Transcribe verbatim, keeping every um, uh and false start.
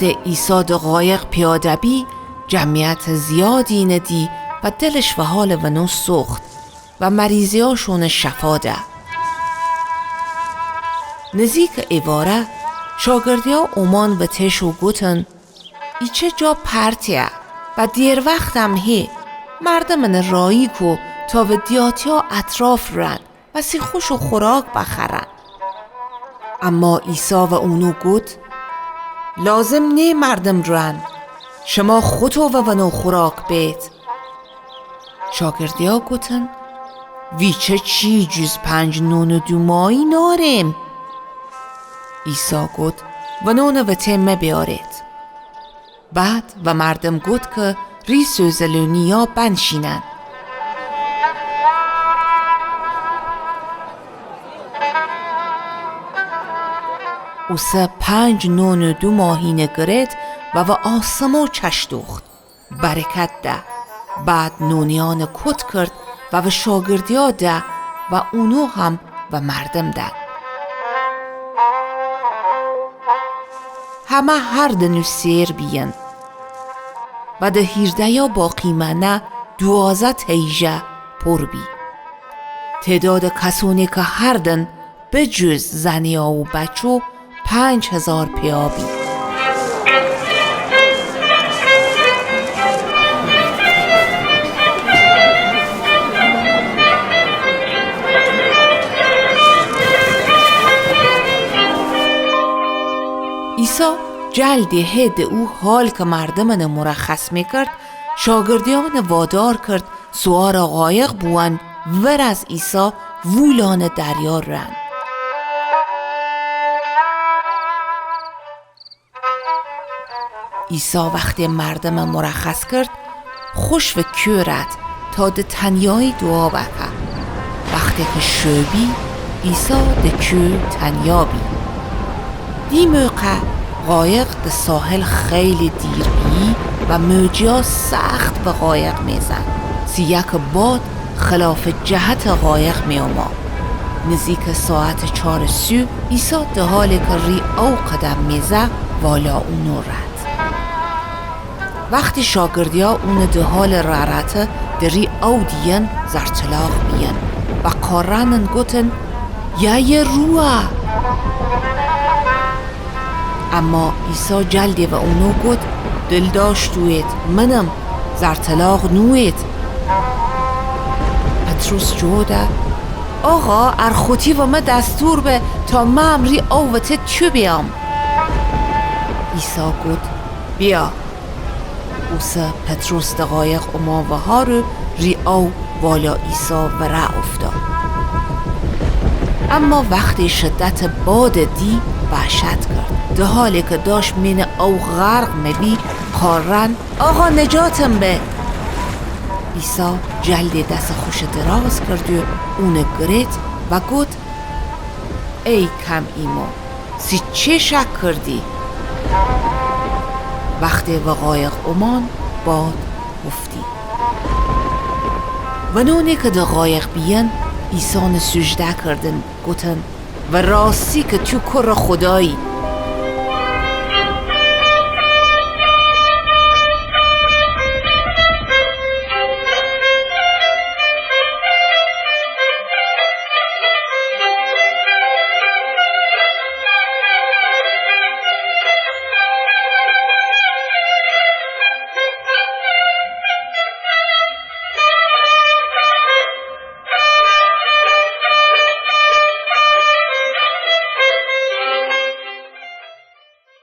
عیسی د قایق پیاده بی، جمعیت زیادی اونَ دی و دلش وهال ونو سوخت و مریضیاشونَ شفا ده. نزیک ایواره شاگردیا اومان وتش و گوتن: ایچه جا پرتیه و دیر وختم هی، مردمَ راهی کو تا و دیاتیا اطراف رن و سی خوش و خوراک بخرن. اما عیسی و اونو گوت: لازم نیه مردم رن، شما خوتو و ونو خوراک بید. شاگردیا گوتن: ویچه چی جز پنج نون و دو ماهی ناریم؟ عیسی گوت: ونونَ وته مه بیارید. بعد و مردم گوت که ری سوزلونیا بنشینن. اوسه پنج نون و دو ماهینَ گرید و و آسمو چش دوخت، برکت ده، بعد نونیانَ کت کرد و و شاگردیا ده و اونو هم و مردم دن. همه هر دنو سیر بیین و د هیردهیا باقی مانه دوازه تیژه پر بی. تعداد کسونی که هر دن بجز زنیا و بچو پنج هزار پیا بی. عیسی جلدی هی د او حال که مردمانَ مرخص میکرد، شاگردیانَ وادار کرد سوار قایق بوون، ور از عیسی وو لانه دریا رن. عیسی وختی مردمَ مرخص کرد، خوش و کور ات تا د تنیایی دوعا بکه. وختی که شو بی، عیسی د کو تنیا بی. دی موقع قایق د ساحل خیلی دیر بی و موجیا سخت به قایق میزن، سیه که باد خلاف جهت قایق میاما. نزیک ساعت چار صبح، عیسی د حالی که ری او قدم میزه، والا اونو رد. وختی شاگردیا اونَ د حال رارته د ری او دیین، زرتلاق بیین و قارنن گوتن: یه یه روه. اما عیسی جلدی و اونو گوت: دل داشت اوید، منم، زرتلاق نوید. پطرس جواب ده: آقا، ار خوتی و مه دستور به تا مه هم ری او وته تو بیام. عیسی گوت: بیا. اوسه پطرس د قایق اوما وهار و ری او والا عیسی وره اوفتا. اما وختی شدت باد دی، وحشت کرد. د حالی که داشت مین او غرق مبی، قارن: آقا، نجاتم به! عیسی جلدی دس خوش دراز کرد و اونَ گرید و گوت: ای کم ایمان، سی چی شک کردی؟ وختی و قایق اومان، باد هفتی. ونونی که د قایق بیین، عیسانَ سجده کردن، گوتن: و راستی که تو کور خدایی.